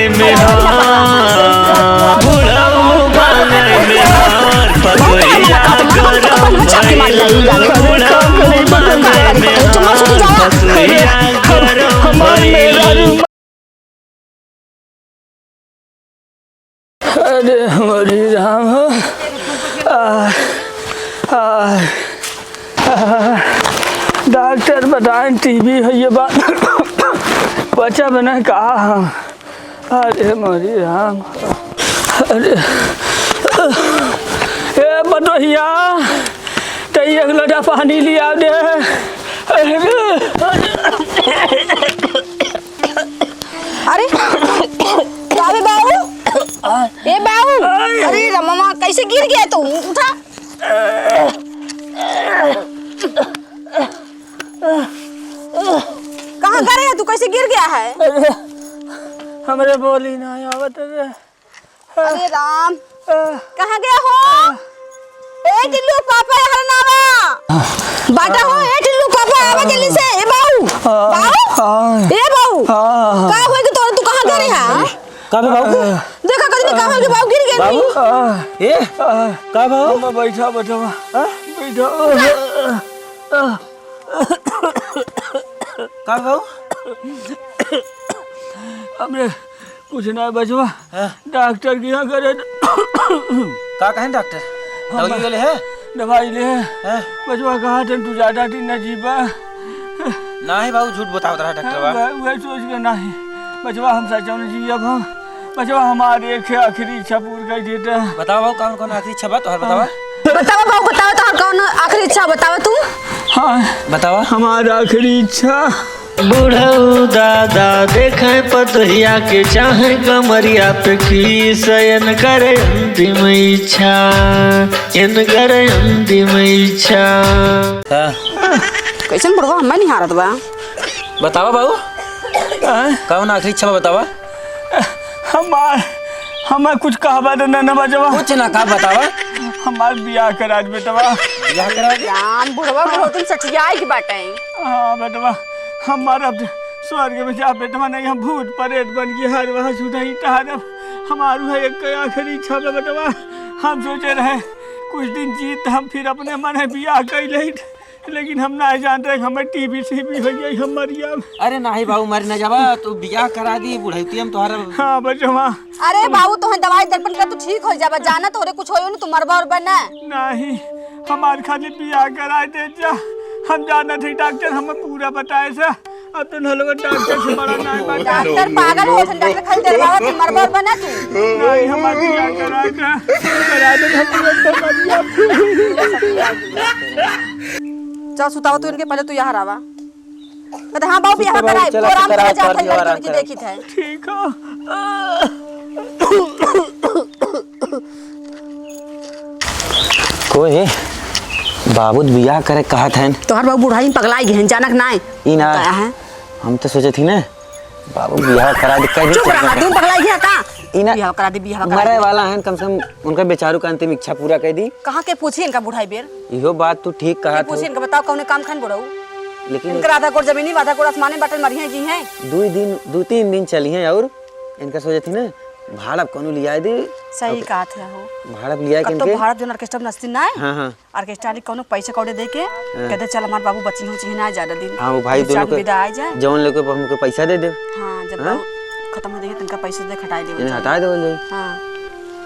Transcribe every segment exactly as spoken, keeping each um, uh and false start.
में हार, बुढ़ऊ बने में हार, पतोहिया गरम भइल। बुढ़ऊ बने में हार, पतोहिया गरम भइल। अरे हमारी राम हो। आ, आ, आ, डॉक्टर बताएं, टीबी है ये बात। बचा बना कहा हम। अरे हमारी राम। अरे, ए पतोहिया, तई एक लोटा पानी लिया दे। अरे, का बे बाऊ? ए बाऊ, अरे रमवा, कैसे गिर गया तू? उठा। कहाँ गिर गया तू? कैसे गिर गया है? अरे, हमरे बोली ना आवत रे। अरे राम, कहाँ गया हो? ए टिल्लू पापा, यहाँ ना आवा। बाटा हो, ए टिल्लू पापा, आवा जल्दी से। ए बाऊ, बाऊ, ए बाऊ, का होई कि तोरे, तू कहाँ गिरे हा? का बे बाऊ? देखा कदमी, का होई कि बाऊ गिर गए बाऊ? नहीं? ए, का बाऊ? हम बैठा, बैठा, हाँ? बैठा। का बाऊ? हमरे कुछ ना बचवा। हाँ। डॉक्टर के यहाँ करे। का कहें डॉक्टर? हम दवाई ले है? दवाई ले है। हाँ। बचवा कहा थे तू ज्यादा दिन न जीबा। नाही बाबू, झूठ बतावत रहा डॉक्टर बा। वह, वह सोच के नाही। बचवा हम सचो न जीब हम। बचवा हमारे एक आखिरी इच्छा पूरी कर देता। बतावा बाबू, कौन कौन आखिरी इच्छा बा तोहार, बतावा? बतावा बाबू, बतावा तोहार कौन आखिरी इच्छा, बतावा तू। हाँ। बतावा। हमार आखिरी इच्छा बुढ़ऊ दादा देखे पतोहिया के, चाहे कमरिया पे खीस, एनकर अंतिम इच्छा, एनकर अंतिम इच्छा। हाँ। कैसन बुढ़वा हमें निहारत बा? बतावा बाबू। हाँ? कौन आखिरी इच्छा बा बतावा? हमार, हमार कुछ कहबा तो ना, ना बचवा। कुछ ना कहा बतावा। हमार बियाह करा दे बेटवा। बियाह करा दे? राम, बुढ़वा बुढ़ौतिन सठियाए के बाटे। हाँ बेटवा, हमार अब स्वर्ग में जा बेटवा, नहीं हम भूत प्रेत बन के हर वहाँ सुधई टहरब। हमार वह एक आखिरी इच्छा बा बेटवा। हम सोचे रहे कुछ दिन जीत हम फिर अपने मने बियाह कर लेत। लेकिन हम नाहीं जानत रहे कि हमें टीबी सीबी होइ जाई, हम मर जाब। अरे नाहीं बाबू, मर न जाबा, तू बियाह करा दी, बुढ़ौती हम तोहरा। हाँ बचवा। अरे बाबू, तोहे दवाई दर्पण करा, तू ठीक होइ जाबा, जाना तोहरे कुछ होई न, तू मरबा उरबा ना। नाहीं, हमार खाली बियाह करा दे जा, हम जानत ही डॉक्टर हमें पूरा बताए से। अब तो नलवा डॉक्टर से बड़ा नाहीं बा। डॉक्टर पागल हो, डॉक्टर खाली डरवावत है, मरबा उरबा ना तू। नाहीं, हमार बियाह करा दे, करा दे, हम तुरंत मर जाब। चल सुतावा तू इनके, पहले तू यहाँ आवा। कहते, "हाँ बाबू, यहाँ सुता बाबू, कराए, चला, तू आराम चला, करा, जा, चला, अपन लड़की आराम उड़की करा। देखी थे।" ठीक हो। कोई बाबू बियाह करे कहत हैं। तोहर बाबू बुढ़ाई में पगलाई गए हैं, जानक नाय। ई ना, का है? हम तो सोचत ही ना, बाबू बियाह करा दे, कह दे, चुप रहा, तुम पगलाई गया का? ई ना, बियाह करा दे, बियाह करा मरे दे। वाला हैं, कम से कम उनका बेचारू का अंतिम इच्छा पूरा कर दी। कहाँ के पूछी इनका बुढ़ाई बेर? इहो बात तू ठीक कहा के पूछी तू। इनका बताओ, कौने काम खान बुढ़ऊ? लेकिन इनकर आधा कोर जमीनी, आधा कोर आसमाने बाटल, मरिहे जी हैं। दुई दिन, दू तीन दिन चलिहे और इनका सोचत ही ना, भाड़ा कौनो लिया दे। सही और कहत है हो। भाड़ा लिया के कब तो इनके भाड़ा जोन ऑर्केस्ट्रा में नचती ना है। हाँ, हाँ। ऑर्केस्ट्रा वाली कौनो पैसे कौड़े दे के, हाँ। कहते, "चल, हमार बाबू बची हो, चाहे ना ज्यादा दिन, हाँ, वो भाई दू चार दोनों के, विदा आ जाए।" जौन लोग के हमको पैसा दे दे। हाँ, जब हाँ? बाबू खत्म हो जाइए, तनका पैसे दे, हटाए दे, इन्हें हटाए दे, बोल जाई। हाँ।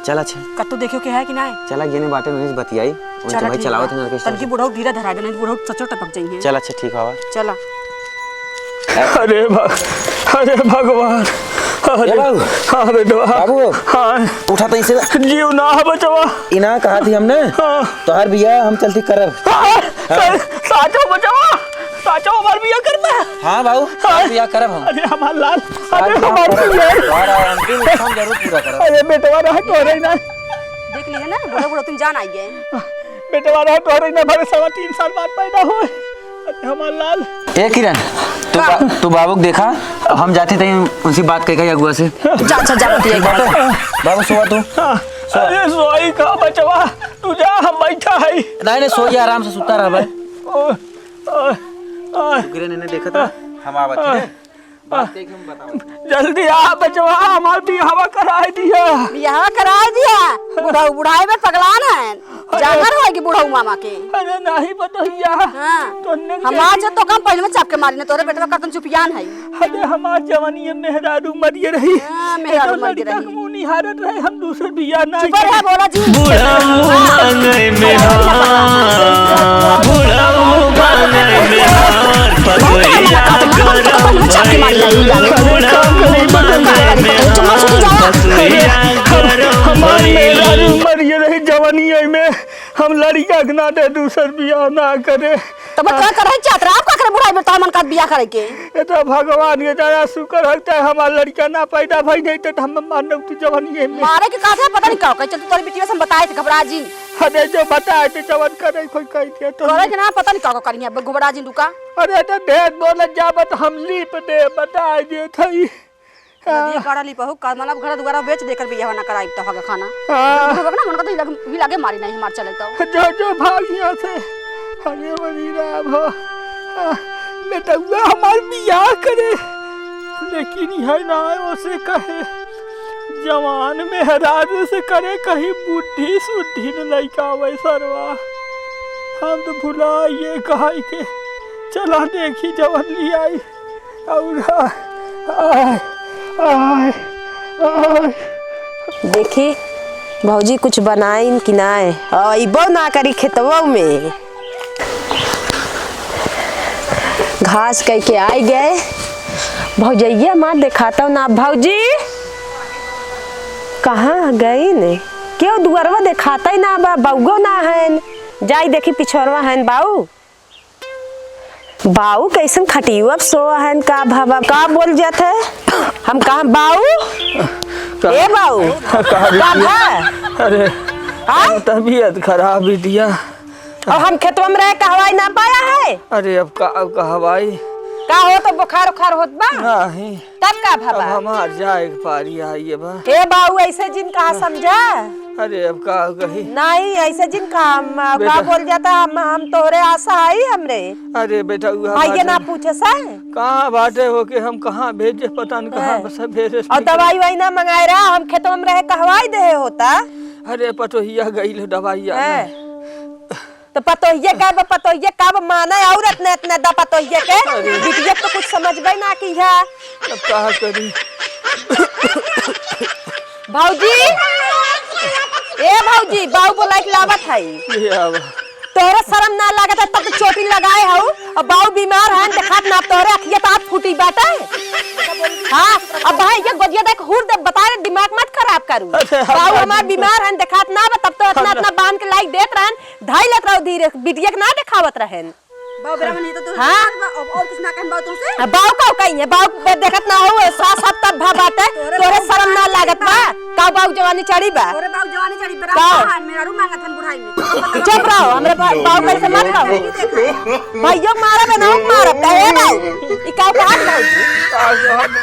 चल, अच्छा। कत्तो देखियो के है कि नहीं? चला, गेने बाटे, नहीं बतियाई। उनके चला, भाई ठीक चलावत बा। हैं ऑर्केस्ट्रा तनकी से। बुढ़ऊ धीरे धरा देना, बुढ़ऊ सचोट टपक जाइए। चल, अच्छा, ठीक हवा। चला। अरे भग-, अरे भगवान, अरे, ए बाबू। हाँ बेटवा। बाबू। हाँ। उठा तो इसे। जीव ना है बचवा। इना कहा थी हमने, हाँ। तोहार बियाह हम चलती करब। हाँ, हाँ। सा-, साचो बचवा, साचो हमार बियाह करबा? हाँ बाबू, हाँ। तोहार बियाह करब हम। अरे हमार लाल, तोहार अरे बियाह हमार करब। बियाह। तोहार अंतिम इच्छा हम जरूर पूरा करब। अरे बेटवा रहा तोहरे ना। देख लिए ना, बूढ़ा बूढ़ा तुम जान आई गए। बेटवा रहा तोहरे ना, भले सवा तीन साल बाद पैदा होए। अरे हमार लाल। ए किरण, तू का? बा-, तू बाबू के देखा, हम जाते तहीं उनसे बात कइके अगुआ से। जा, अच्छा, जा, बतिया। बाबू, बाबू, सोवा तू। हाँ। सोवा। अरे सोई का बचवा, तू जा, हम बैठा है। नहीं, नहीं, सोइया, आराम से सुता रहा भाई। ओ, ओ, ओ। तू किरण इन्हें देखत रहा, हम आवत हैं। बात देख हम बताओ। जल्दी आ बचवा, हमार बियाहवा कराए दिया। बियाहवा कराए दिया? बुढ़ऊ बुढ़ाई में पगलान है। अरे। जांगर होएगी बुढ़ऊ मामा के। अरे नहीं पतोहिया। हाँ। तोहने के हमार जो तो कम पहिले में चाप के मारी ना, तोरे बेटवा करतन चुपियान है। अरे हमार जवानी में मेहरारू मरिए रही। हाँ, मेहरारू तो मरिए लड़का रही। के मुंह निहारत रहे, हम दूसर बियाह ना चुप रहे, बोला जी। बुढ़ऊ मांगे में हार, बुढ़ऊ मांगे में हार, पतोहिया करम भइल। बुढ़ऊ मांगे में हार, पतोहिया करम भइल। हमार मेहरारू मरिए रही जवानी में, हम लड़का के नाते दूसर बियाह ना करे। तो मैं तोहर करही चाहत रहा, आप का करे बुढ़ाई में तोहर मन का बियाह करे के? ये तो भगवान के दया शुक्र है, चाहे हमार लड़का ना पैदा भई नहीं तो हम मार नौती जवानी में। मारे के का था, पता नहीं का, कैसे तू तोरी बिटिया से हम बताए थे, घबरा जी। अरे जो बताए थे जवन करे कोई कह दिया तो। करे के ना, पता नहीं का, का करिए, अब घबरा जी रुका। अरे तो ढेर बोलत जाबत हम लीप दे, बताए दे थई। हाँ। नदी कड़ा लिपहु, का मतलब घर दुआरा बेच देकर बियाह ना कराई तो हगा खाना। हाँ। तो ना मन का तो ही लगे, ही लगे मारी नहीं हमार चले तो। जो, जो भाग यहाँ से। अरे वही राम हो। आ, बेटउआ हमार बियाह करे। लेकिन यह ना है उसे कहे। जवान मेहरारू से करे कहीं बुद्धि सुद्धि न लइका आवे सरवा। हम तो भुला ये कहा के। चला देखी जवन लियाई। और आय, आय, आय, आय। देखी, भौजी कुछ बनाइन कि नाय? अइबो ना करी खेतवो में। घास कइ के आइ गए। भौजइया मार देखातौ ना। भौजी, कहाँ गइन? केहू दुअरवा देखातै ना बा, बउगो ना हइन। जाई देखी पिछोरवा हइन बाऊ। बाऊ कइसन खटियवा पे सोवा हन, का भवा, का बोल जात है? हम कहा बाऊ? का? ए बाऊ, का बिटिया? भा? अरे, हाँ? तबीयत खराब बिटिया। और हम खेतवा में रहे कहवाई ना पाया है? अरे अब का, अब कहवाई? का हो तो बुखार उखार होत बा? नहीं। तब का भवा? अब हमार जाए के पारी आई बा। हे बाऊ, ऐसे जिन कहा समझा? अरे, अब का कही? नहीं, ऐसे जिन कहा, हम, का बेटा। बोल जाता, हम, हम तोहरे आसा आई हमरे। अरे बेटा, उ भाई हमार ये ना जान पूछे से? कहाँ बाटे हो के हम कहाँ भेजे, पता न कहाँ हैं। बस भेजे। और दवाई वाई ना मंगाए रहा, हम खेतवा में रहे कहवाई देहे होता। अरे पटोहिया गई लो दवाई आने। हैं। तो पतोहिए का बा, पतोहिए का बा, माने और इतने, इतने दा पतोहिए के। अरे। बिटिया तो कुछ समझबे ना की है। अब का करी? भौजी, ए भौजी, बाऊ बोलाइ के लावत है। ये आवा। तोहरे शरम ना लागत है, तब तो चोटी लगाए हऊ, और बाऊ बीमार है, देखात ना, तोहरे अखिया तो हाथ फूटी बाटे। हाँ, अब भाई ये गोदिया देख, हुर दे, बता रहे, दिमाग मत खराब करू। अरे, हम बाऊ ना हमार बीमार है, देखात ना बा, तब तो इतना, हम ना इतना बांध के लाइक देत रहन, धाई लेत रहो धीरे, बिटिया के ना देखावत रहेन। बाऊ ब्राह्मण, ये तो तू हाँ? बात बा, अब और कुछ ना कहन बाऊ तुमसे। अब बाऊ का कही है, बाऊ ब-, देखत ना हो, सास सब तब भा बाटे, तोरे तोरे बाऊ शरम ना जवानी लागत चढ़ी बा। बा, का बाऊ जवानी चढ़ी बा? तोरे बाऊ जवानी चढ़ी बा, का? मेहरारू मांगत हन बुढ़ाई में। चुप रहो, हमरे बा-, बाऊ कैसे मत कहो। नहीं देखा। भाइयों के मारब, ना मारब, का ए बाऊ? ई का कहत बाऊ?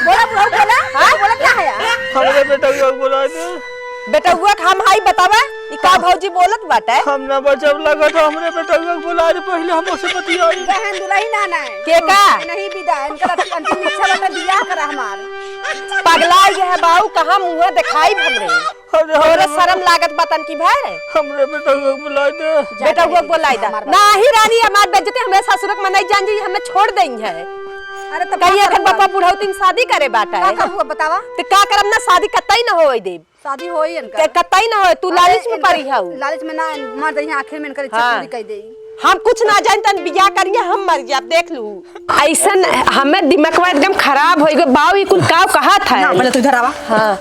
बोला बुढ़ऊ बोला, हाँ? बोला क्या है यार? हमरे बेटा के बोला दे। बेटउआ के हम हई बतावा, ई का भौजी बोलत बाटे? हम ना बचब, लगत हो हमरे बेटउआ के बुला रे, पहिले हम ओसे बतियाई। बहन दुलही ना ना है। के का? नहीं विदा, इनकर अथी अंतिम इच्छा बा, बियाह करा हमार। पगला ये है बाऊ, कहाँ मुँह देखाई हमरे? अरे, तोरे अरे, शरम लागत बतन की भर? हमरे बेटउआ के बुला दे। बेटउआ के बुलाई दा। हमार बात। नाही रानी, हमार बेइज्जती हमरे ससुर के मनई जान जी, हमें छोड़ देई है। अरे, तब कहीं का एकर करूँगा? बापा बुढ़ौती में शादी करे बाटे। का करबू अब बतावा? ते का करब ना, शादी कतई ना होए देब। शादी होई इनकर। के कतई ना होए, तू अरे लालच में इनकर पड़ी हऊ। लालच में ना, मर जाई, आखिर में इनकर इच्छा हाँ। पूरी कर देई। हम कुछ ना जान, तन बियाह करिए, हम मर जाब, देख लू। ऐसन हमें दिमागवा एकदम खराब होई गए, बाऊ ई कुल काव कहत है। ना, पहले तू इधर आवा। हाँ।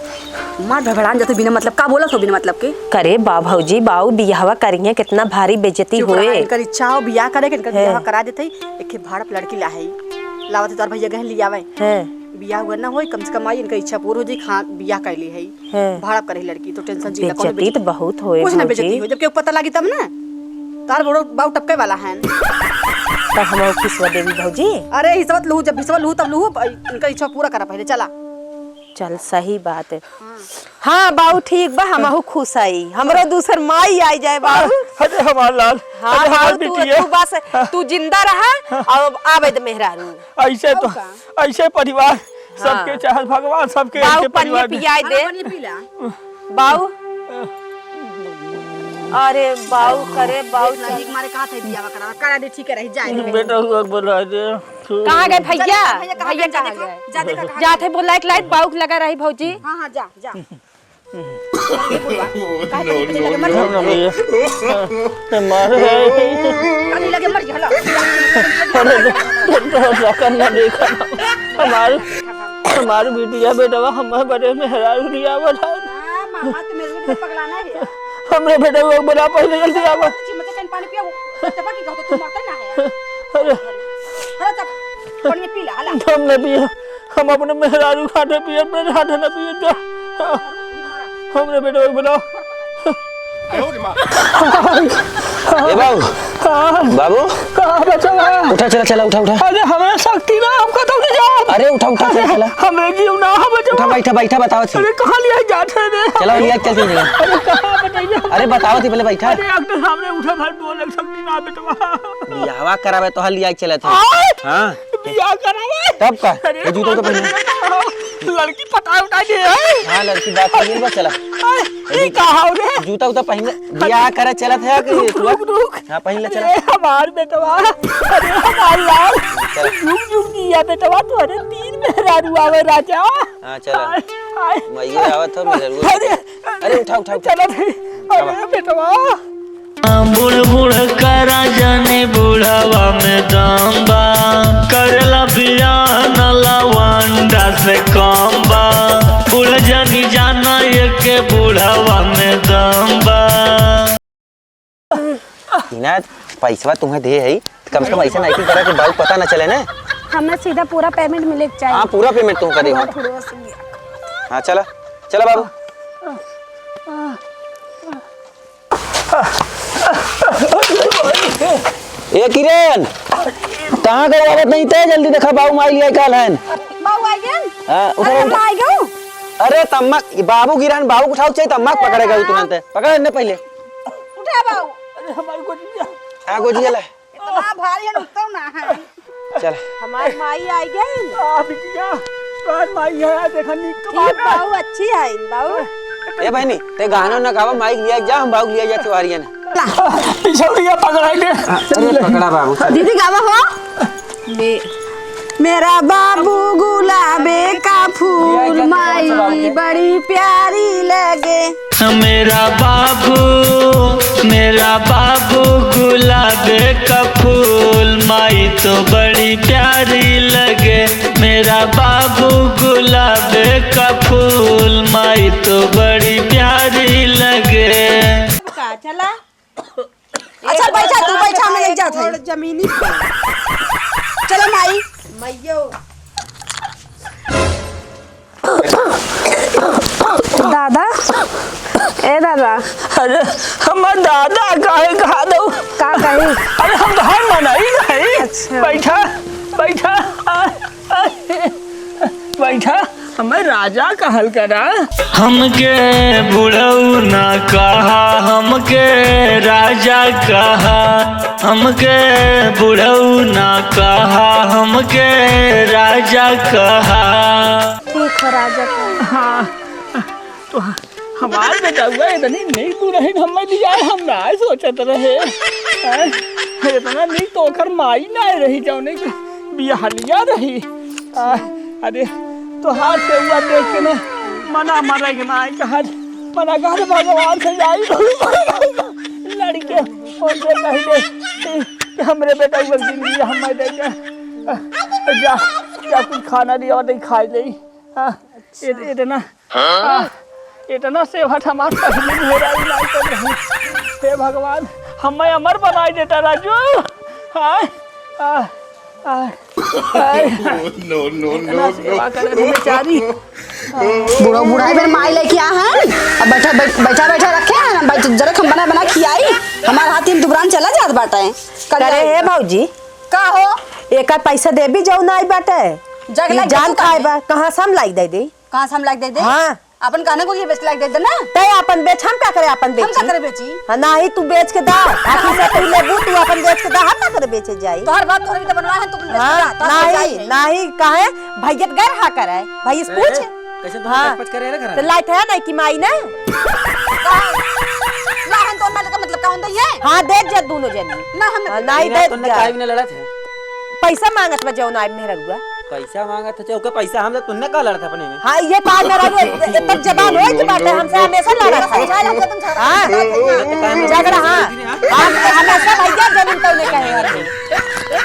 मार भड़बड़ान जाते बिना मतलब, का बोलत हो बिना मतलब के? करे बा भौजी, बाऊ बियाहवा करिए, कितना भारी बेइज्जती चुप रहा, होए। इनकर इच्छा हो बियाह करे के, इनकर है। बियाह करा देते, एक भाड़प लड़की ला है, लावत तोर भैया गहन लियावे। है। बियाह हुआ ना होई, कम से कम आई, इनकर इच्छा पूरी हो जाई, खा बियाह कर ली है। हैं। भाड़ा करे लड़की तो टेंशन जी, बेइज्जती तो बहुत होए कुछ ना भौजी। बेइज्जती हो, जब केहू पता लागी तब ना। तार बड़ो बाऊ टपके वाला है। तो हम किसवा देवी भौजी? अरे हिसवत लूहू, जब हिसवा लूहू तब लूहू, इनका इच्छा पूरा करा पहले, चला। चल सही बात है। हाँ। हाँ बाऊ ठीक बा, हमहू खुश आई, हमरो दूसर माई आई जाए बाऊ। अरे हमार लाल, हाँ अरे हमार बाऊ तू, बिटिया। तू बस, तू जिंदा रहा और आवे दे मेहरारू। ऐसे तो, और का? ऐसे परिवार सबके हाँ। चाहत भगवान, सबके बाऊ के पनिया परिवार दे। पियाई दे। हाँ, पनिया पी ला। बाऊ। अरे बाऊ, करे बाऊ देख ना, चाह- नीक मारे कहा था बियाह करा, करा दे, ठीक है रही, जाए दे। बेटा हुआ बोला दे। कहाँ गए भैया? भैया कहाँ भैया गए? जा कहाँ देखा, गए? जा देखा कहाँ जाते गए? बोला एक लाइट बाऊ लगा रही भौजी। हाँ, हाँ, जा, जा। काहे पकड़ के लगे मर गया? मारे। काहे लगे मर गया, हला? अरे, तो, तो, तो, तो, करना देखा। हमार, हमार बिटिया बेटवा हमार बड़े मेहरारू लिया बना। हाँ, मामा, तुम्हें भी पगलाना है। हमरे बेटवा को बुला, पहले जल्दी आवा। चिमटे कहीं पानी पिया, वो तब की कहते तुम मरते ना है। अरे। अरे, तब पानी पी ला, हला। हम न पिए। हम अपने मेहरारू खाते पिए, अपने खाते न पिए, जा। हमरे बेटवा को बुलाओ। ए बाबू। हाँ। बाबू। हाँ, बचवा। उठा, चला, चला, उठा, उठा। अरे, हमें शक्ति ना, हमको तो नहीं जाओ। अरे, उठा, उठा, चला, अरे, चला। हमें जीव ना, हम बचवा। उठा, बैठा, बैठा, बताओ थी। अरे, कहाँ लिया जाते हैं रे? चला, लिया, चल, चल, चला। अरे, कहाँ बताइए? अरे, बताओ थी, पहले बैठा। अरे, डॉक्टर साहब ने उठा, घर दो लग शक्ति ना, बचवा। बियाहवा करावे तो हल लिया चलत है। आय! हाँ। बियाह करावे? तब का? अरे ये जूता तो पहन। लड़की पटा उटा दे, हैं? हाँ, लड़की बात करिए बस, चला। आय, ये ये जू-, का हो रे? जूता उता पहन ले। बियाह करे चलत है कि रुक, रुक, रुक। हाँ, पहन ले, चला। अरे हमार बेटवा, अरे हमार लाल। चला। रुक, रुक, जिया बेटवा, तोहरे तीन मेहरारू आवे राजा। हाँ, चला। आय, आय। मैं ये आवत हो, मेहरारू। अरे, अरे, उठा, उठा, उठा। चला भाई। अरे बेटवा। बूढ़ बूढ़ करा जानी बुढ़ावा में दम बा, करेला बियाह न लवंडा से कम बा, बूढ़ जानी जाना एक बुढ़ावा में दम बा। इना पैसवा तुम्हें दे है, कम से कम ऐसे नहीं करा कि बाबू पता न चले ना। हमें सीधा पूरा पेमेंट मिले के चाहिए। हाँ, पूरा पेमेंट तुमका दे। हाँ, चला, चला बाबू। ए किरण, कहाँ गए? आवत नहीं ते, जल्दी देखा, बाबू माई लिया काल हन। बाबू आ गए? हाँ, उठा, अरे, उठा। हम आ गए। अरे तम्मा, बाबू गिरहन, बाबू उठाओ चाहिए, तम्मा पकड़ेगा तू तुरंत, पकड़ इन्हें पहले। उठा बाबू। अरे हमारी गोजिया। हाँ, गोजिया ला। इतना भारी है, उठता ना है। चल। हमार माई आई गई। आ, बिटिया, तोहर माई है, देखा नीक तो ठीक, बात है। बाऊ अच्छी है, बाऊ। ए बहनी, ते गाना ना गावा, माइक लिया जा, हम बाऊ लिया जा, त्योहारिया ने। पिछौड़िया पकड़ा के। अरे पकड़ा बाबू। दीदी गावा हो। मे-, मेरा बाबू गुलाबे का फूल, माई बड़ी प्यारी लगे। मेरा बाबू, मेरा बाबू गुलाबे का फूल, माई तो बड़ी प्यारी लगे। मेरा बाबू गुलाबे का फूल, माई तो बड़ी प्यारी लगे। का चला? अच्छा, बैठा, तू बैठा, हम ले जात है। जमीनी पे। चलो माई। मैयो। दादा, ए दादा। अरे, हमर दादा काहे कहा दो? का कही? अरे, हम तो हर मनाई नहीं। अच्छा। बैठा, बैठा, आ, आ, बैठा, हमें राजा कहल करा। हमके बुढ़ऊ ना कहा, हमके राजा कहा, हमके बुढ़ऊ ना कहा, हमके राजा कहा। ठीक है, राजा कहा। हाँ, तो हमार बेटउआ इतनी नीक दुलहिन हमें दिया, हम ना सोचत रहे। हैं? इतना नीक तो ओकर माई ना रही, जौने के बियाहलिया रही। आ, अरे, तोहार सेवा देख के ना, मना मरे के ना, कहा, मना कहा भगवान से जाई। लड़के, उनसे कह दे कि हमरे बेटउआ के जिंदगी हमें दे दे। जा, जा कुछ खाना दिया, दे खाई ले। हाँ, इत-, इतना, हाँ? आ, इतना सेवा हमार पहले मेहरारू ना कर रही। हे भगवान, हमें अमर बनाई देता राजू। हाँ, आ, आ, आ। No, no, इतना no, सेवा no। करे थे बेचारी। बूढ़ा, बूढ़ा है, मेरे माई लेके आ हैं। अब बैठा, बैठ-, बैठा, बैठा रखे हैं ना, बैठ, जरा हम बना, बना खियाई। हमार हाथ में दुबरान चला जात बाटा है। कल करे आएगा। हे भौजी। का हो? एकर पैसा देबी जौन आई बाटे। जगला ई जान गेहूं खाए काटे। बा, कहाँ से हम लाई दे दे? कहाँ से हम लाई दे दे? हाँ। अपन गहना गुरिया बेच के लाइ दे देना। तै अपन बेच, हम का करे अपन हम का बेची? करे बेची? हाँ, नाही तू बेच के दा। आखिर से तू लेबू, तू अपन बेच के दा, हम का करे बेचे जाई? तोहर बाप तोहर भी तो बनवा है, तू अपन बेच के हाँ, दा, तोहर बेच नाही, जाई नहीं। नाही, काहे? भैया त गैर हा करे, भैया से ए, पूछ। कैसे तू हाँ। पच पच करे रे घर तो में? लाइट है नहीं कि माई ने? लाहन तो ना लगा, मतलब कौन दे ये? हाँ, दे जा दोनों जनी। ना, हम हाँ, नहीं नहीं, दे तूने जा। काहे भी ना लड़ा था? पैसा मांगत बा जौन आए मेहररुआ। पैसा मांगत है, ओके पैसा हम तो तुन्ने का लड़त अपने में। हाँ, ये बात मेरा भी इतना जबान हो कि बात है, हमसे हमेशा लड़त है। हाँ, झगड़ा, हाँ। हम हमेशा भैया जमीन तो नहीं कहेंगे।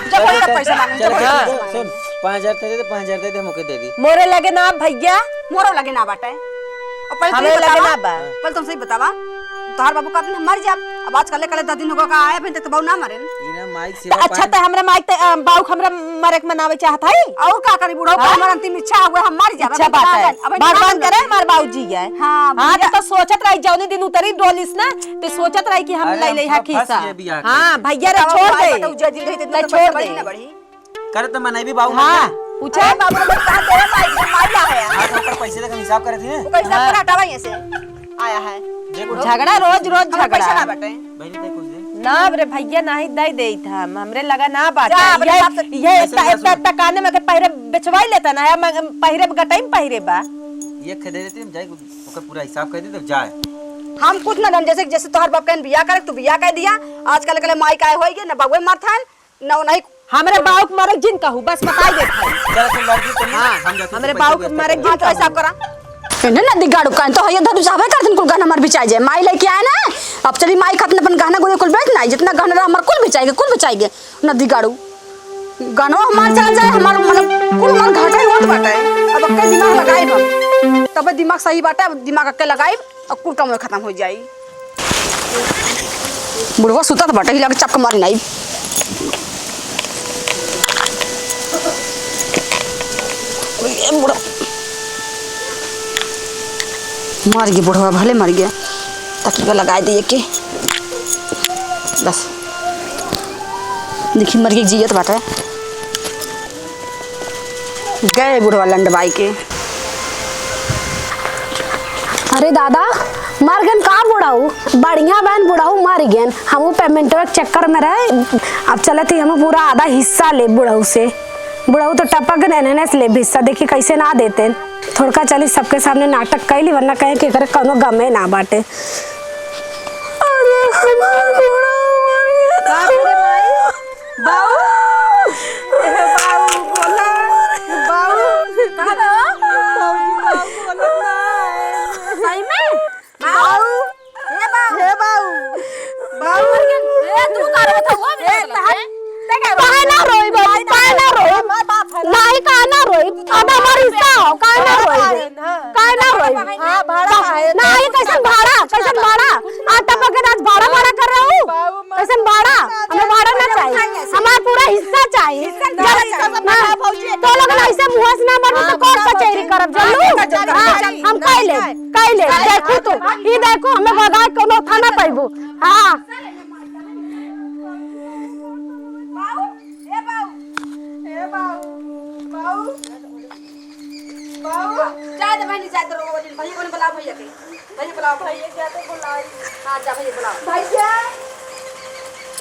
जब बोला पैसा मांगे, जब चल, बोला चल, पैसा मांगे। सुन, पाँच हजार दे दे, पाँच हजार दे दे, हम ओके दे दी। मोरे लगे ना भैया। मोरो लगे ना बाटे। और पहले हमरे तुम लगे बतावा, ना बा। पहले तुम सही बतावा, तोहार बाबू का दिन हम मर जाब। अब आज काले काले दस दिन होगा का आए, अभी तक तो बाबू ना मरे। ई ना माइक से तो अच्छा, बात तो हमरा माइक ते, अ, बाऊ के हमरा मरे के मनावे चाहत है। और का करी, बूढ़ा हाँ? हमार अंतिम इच्छा हुआ, हम मर जाब। अच्छा अभी बात ना है। जान, अभी भगवान ना करे जान। हमार बाबूजी है। हाँ, हाँ, भैया। तो, तो सोचत रही, जौनी दिन उतरी डोलिस ना, तो सोचत रही कि हम अरे, ले हम ले फंस खीसा। गए बियाह हाँ, करके। भैया रे, बतावा, छोड़ भाई दे। बताओ, जल्दी रही, तो तो इतना छोड़ पैसा दे। बढ़ी ना बढ़ी। करे तो मनई भी बाबू हाँ, मर गए। पूछा? अरे बाबू, लोग कहाँ गए? माई, माई आ गया। हाँ, तो ओकर पैसे देके हम हिसाब करे थे। वो कैसे हाँ। पूरा हटावा यहाँ से? आया है। देखो, झगड़ा, रोज, रोज हमारे पैसा झगड़ा। ना बाटे। बहनी, दे कुछ दे। ना रे भैया, नहीं दे देत हम, हमरे लगा ना बाटे। जा, अपने ये, बाप से ये पैसे इतना, ना इतना, सुन। इतना काने में के पहिरे बेचवाई लेता ना, या मग-, पहिरे गटई में पहिरे बा। ये खे दे देते, हम जाए, ओकर पूरा हिसाब कर दे, तब जाए। हम कुछ ना जान, जैसे, जैसे तोहर बाप कहन बियाह करे, तू बियाह कर दिया। आजकल के माई काय होई गे, ना बउए मरथन, ना नहीं। हमरे बाऊ के मरे जिन कहू, बस बताई देत हई। चल, तू लड़की तो नहीं, हाँ, हम जाते हमरे हैं, बाऊ पैसे के मरे वैसे जिन हम तो हिसाब करा। इन्हें नदी गाड़ू कान तो हइये धरू चाहबे करथिन कुल गहना हमार बिचाई जाए। माई लेके आए ना, अब चली माई खातिर अपन गहना गुड़िया कुल बेच ना, जितना गहना रहा हमार कुल बिचाई गे, कुल बिचाई गे। नदी गाड़ू। गहना हमार चल जाए, हमार मतलब कुल हमार घाटा ही होत बाटे। अब कई दिमाग लगाए हम। तबे दिमाग सही बाटे, अब दिमाग अक्के लगाई। अब कुल काम खतम होइ जाई। बुढ़वा सुतत बाटे, हिला के चपक मारी नाई। ए बुढ़वा। मर गे बुढ़वा, भले मर गे। तकिया लगाए दिए के। बस। देखी मर गे, जियत बाटे। गए बुढ़वा लंडवाई के। अरे दादा, मर गन का बुढ़ऊ? बढ़िया बहन बुढ़ऊ मर गन। हमहू पेमेंटवा के चक्कर में रहे। अब चलत ही हमहू पूरा आधा हिस्सा ले बुढ़ऊ से। बुढ़ऊ तो टपक गन, एनहने से ले हिस्सा। देखी कैसे ना देते। थोड़का चली सबके सामने नाटक कैली, वरना कहे कि एकरे कौनो गमे ना बाटे। अरे हमार बुढ़ऊ मर गन। बाप रे माई। बाऊ, ए बाऊ, बोला। बाऊ, कहाँ बा? बाबूजी, बाऊ बोलत ना है। सही में? बाऊ, हे बाऊ। हे बाऊ। बाऊ। ए, तू का रोत हऊ? ए, तहन, ते का काहे ना रोई बाबू, काहे ना रोई? हमार बाप है ना। नाही, काहे ना रोई? अब हमार हिस्सा हो, काहे ना रोई? हाँ। काहे ना रोई? हाँ, भाड़ा बा-, है। नाही, कैसन भाड़ा? कैसन भाड़ा? आटा पके आज भाड़ा, भाड़ा कर रहा हूँ। कैसन भाड़ा? हमें भाड़ा ना चाहिए, हमारा पूरा हिस्सा चाहिए। हिस्सा चाहिए। जब, हाँ, तो लोग ना ऐसे मुँह से ना मारबो तो हाँ, कोर्ट कचहरी करब, हाँ, जानलू? हाँ, हाँ, हम कह ले, कह ले, देखू तू, ई देखू, हमें भगा के कोनो थाना पैबू। हाँ। बाऊ, ए बाऊ, ए बाऊ, बाऊ, बाऊ। जाए दे बहनी, जाए दे, रो, भैया को बुलाओ, भैया के, भैया बुलाओ, भैया क्या तो बुलाई। हाँ, जा भैया बुलाओ। भैया।